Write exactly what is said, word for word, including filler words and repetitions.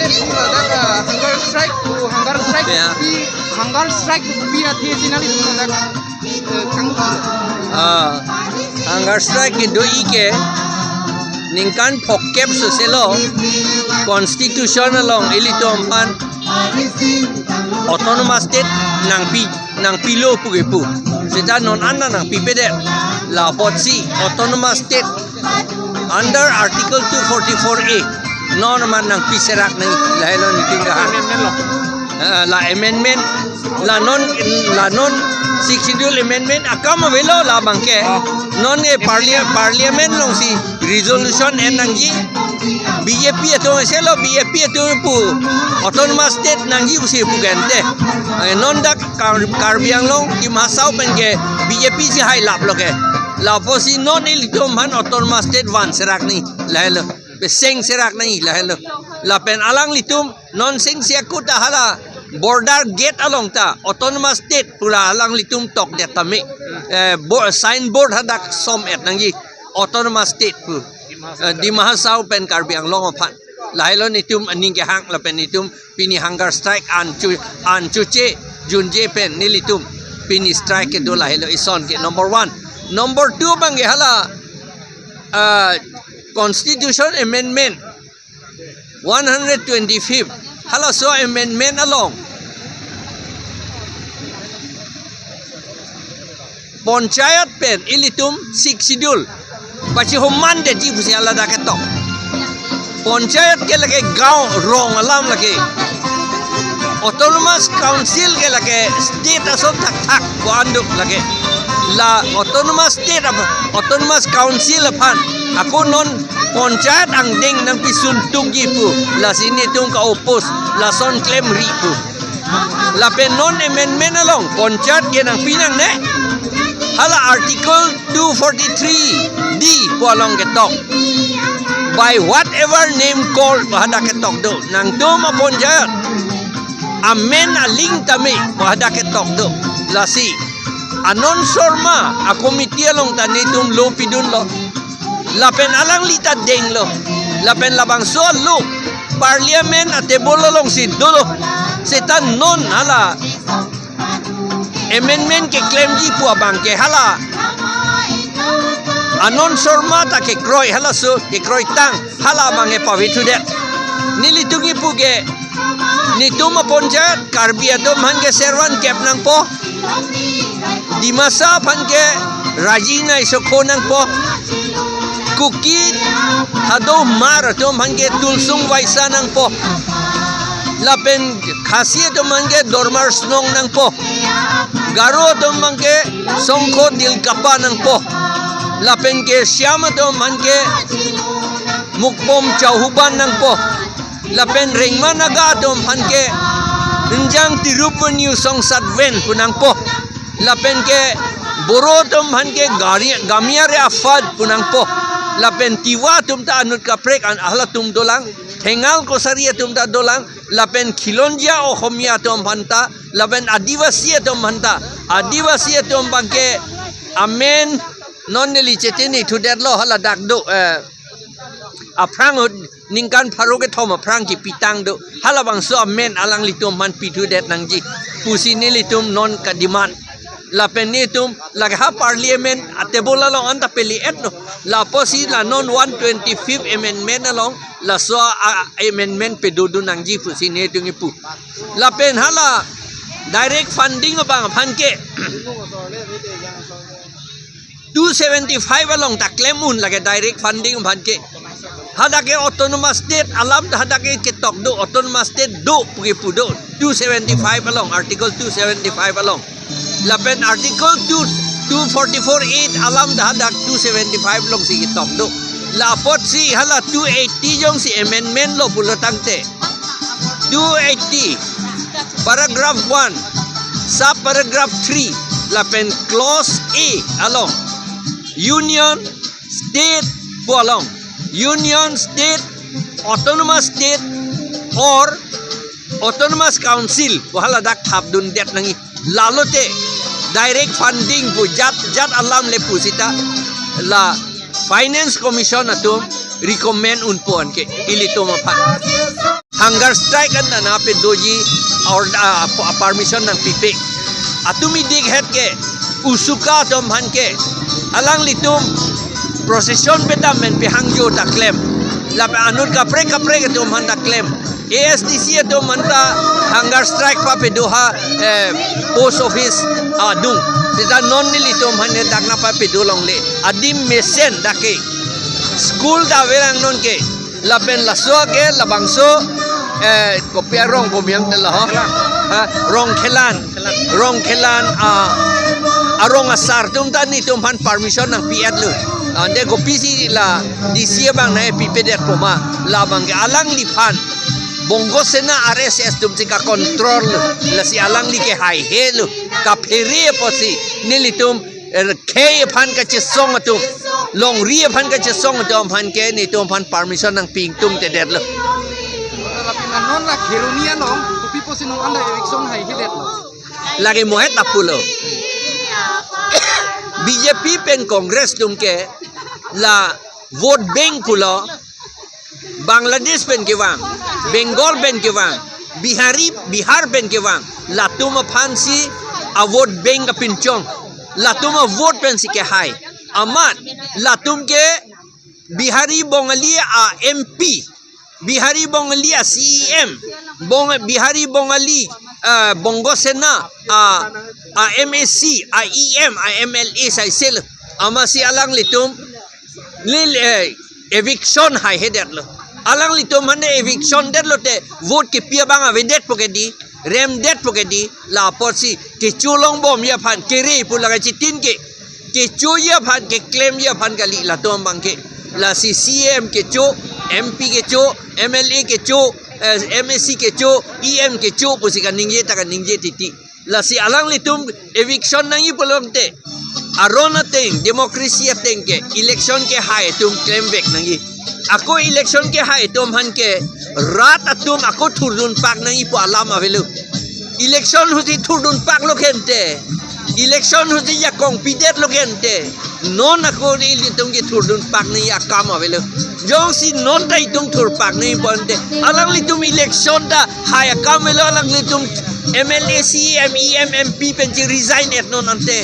Ladak, ah, hunger strike, hunger strike, Ya. Pi, hunger strike, pi athe si nanglitum ladak, eh, kang. Ah, hunger strike kedo-i ke ningkan phokep soselo constitution along ilitum aphan autonomous state nangpi, nangpilo pu kepu. Seta non an nangpipedet. La apotsi autonomous state under Article two forty-four A non amat nangpi serak nang, lahelo nelitum kahang. Amendment lo. Ah, la amendment, la non, la non Sixth Schedule amendment akam avelo labang ke. Ah. Non ke parlia-, parliament alongsi resolution en nangji. B J P atum selo, B J P atum pu autonomous state nangji pusi pu gente. Eh, non dak Kar-, Karbi Anglong, Dima Hasao pen ke B J P si hailaplo ke. La apotsi non ilitum aphan autonomous state van serak nang, lahelo. Peseng serak nang, lahelo. Lapen alanglitum non sengsi akut ta hala border gate along ta autonomous state pu la alanglitum tokdet tame. Eh, bo-, signboard hadak som-et nangji, autonomous state pu. Eh, Dima Hasao pen Karbi Anglong aphan. Lahelo nelitum aning kehang lapen nelitum pini hunger strike an chu-, an chuche junje pen nelitum pini strike kedo lahelo, ison ke number one. Number two abang ke hala, ah, constitution amendment one hundred twenty-fifth, halaso amendment along panchayat pen ilitum Sixth Schedule pachihomandetji pusi hala dak ketok. Panchayat ke lake gaon rong alam lake. Autonomous Council ke lake state ason thakthak ko-an do lake. La autonomous state ap-, autonomous council aphan ako non panchayat angdeng nangpisun tungji pu, lasi nelitum ka-oppose, lason klemri pu. Lapen non amendment along panchayat ke nangpi nangne. Hala Article two forty-three D pu along ketok. By whatever name called pu hadak ketok do. Nangtum apanchayat amen aling tame pu hadak ketok do. Lasi Anand Sharma a-committee along ta nelitum law pidunlo. Lapen alangli ta denglo. Lapen labangso a-law parliament a-table alongsi dolo. Seta non hala amendment keklemji pu abang ke hala Anand Sharma ta kekroi, halaso kekroitang, hala abang ke pavethudet. Nelitum kipu ke, nelitum apanchayat Karbi atum aphan ke servan kep nangpo. Dimasa aphan ke Raji Naisokho nangpo. Kuki Thadou Hmar atum aphan ke Tulsung Vaisa nangpo. Lapen Khasi atum aphan ke Dormar Snong nangpo. Garo atum aphan ke Songkho Dilkapa nangpo. Lapen ke Shyam atum aphan ke Mukpom Chauhuban nangpo. Lapen Rengma Naga atum aphan ke Njang Tirup Venue Songsat Ven pu nangpo. Lapen ke Boro atum aphan ke Gari-, Gamia Re Afad pu nangpo. Lapen Tiwa atum ta anut kaprek an halatum dolang. Thengal Kosari atum ta dolang. Lapen Khilonjia Ohomia atum aphan ta. Lapen Adivasi atum aphan ta. Adivasi atum aphan ke amen non neli chetini thudetlo, hala dak do, eh, aphrang ahut ningkan pharo kethom aphrang kipitang do. Halabangso amen alanglitum aphan pithudet nangji pusi nelitum non ka-demand. Lapen nelitum lake ha parliament a-table along anta peli-etlo. La apotsi la non one twenty-fifth amendment along laso a-, a-, amendment pedodun nangji pusi nelitum kipu. Lapen hala direct funding abang aphan ke two seventy-five along ta klem un lake direct funding aphan ke. Hadak ke autonomous state alam ta hadak ke ketok do, autonomous state do pu kipu do. Two seventy-five along, Article two seventy-five along. Lapen Article two, two forty-four eight alam ta hadak two seventy-five alongsi ketok do. La apotsi hala two eighty jongsi amendment lo pulo tangte, two eighty, paragraph one, sub paragraph three, lapen clause A along, union, state pu along, union, state, autonomous state or autonomous council pu hala dak thapdundet nangji. Lalote direct funding pu jat jat alam le pu seta la Finance Commission atum recommend unpo anke ilitum aphan. Hunger strike an nangpedoji or, ah, permission nangpipe. Atum idik het ke, USUKA atum aphan ke, alanglitum procession pen ta men pehangjo ta klem. Lapen anut kaprek kaprek atum aphan ta klem. ASDC atum aphan ta hunger strike papedo ha, eh, post office adung. Seta non nelitum aphan ne dak nangpapedo longle. Adim mesen dak ke. School ta avelang non ke. Lapen laso ke labangso, eh, kopi arong komiang tela ho. Ha, Rongkhelan. Rongkhelan, ah, arong asar atum ta nelitum aphan permission nangpi-et lo. Ante kopisi la DC abang nangpipedet poma. Labang ke alangliphan Bongo Sena RSS atum si ka-control lo. Lasi alangli ke haihe lo. Kaphere apotsi nelitum, eh, khei aphan kachesong atum, longri aphan kachesong atum aphan ke nelitum aphan permission nangpi ingtungtedet lo. Lapen non la Kheroni along, kopi pusi non anta eviction haihedet lo? Lake mohet ta pulo. BJP pen Congress atum ke la vote bank pulo. Bangladesh pen kevang, Bengal pen kevang, Bihari, Bihar pen kevang, latum aphan si a-vote bank kapinchong, latum a-vote pensi kehai. Amat latum ke Bihari Bongali a-MP, Bihari Bongali a-CEM, Bong-, Bihari Bongali, ah, Bongo Sena a, a-MAC, a-EM, a-MLA saisel. Amatsi alanglitum lil, eh, eviction haihedet lo. Alanglitum aphan ne eviction det lote vote kepi abang avedetpo ke dei, remdetpo ke dei, la apotsi kecho longbomji aphan kere pu lake chitin ke. Kechoji aphan, keklemji aphan kali latum abang ke. Lasi CEM kecho, MP kecho, MLA kecho, eh, MAC kecho, EM kecho pusi kaningje ta kaningje titi. Lasi alanglitum eviction nangji pulote, aron ateng, democracy ateng ke election kehai atum klemvek nangji. Ako election kehai atum aphan ke rat atum ako thurdunpak nangji pu alam avelo. Election husi thurdunpaklo ke ante, election husi jakong pidetlo ke ante, non ako ilitum ke thurdunpak nangji akam avelo. Jongsi non ta itum thurpak nangji pulote, alanglitum election ta hai akam avelo, alanglitum MLA, CEM, EM, MP pensi resign-et non ante.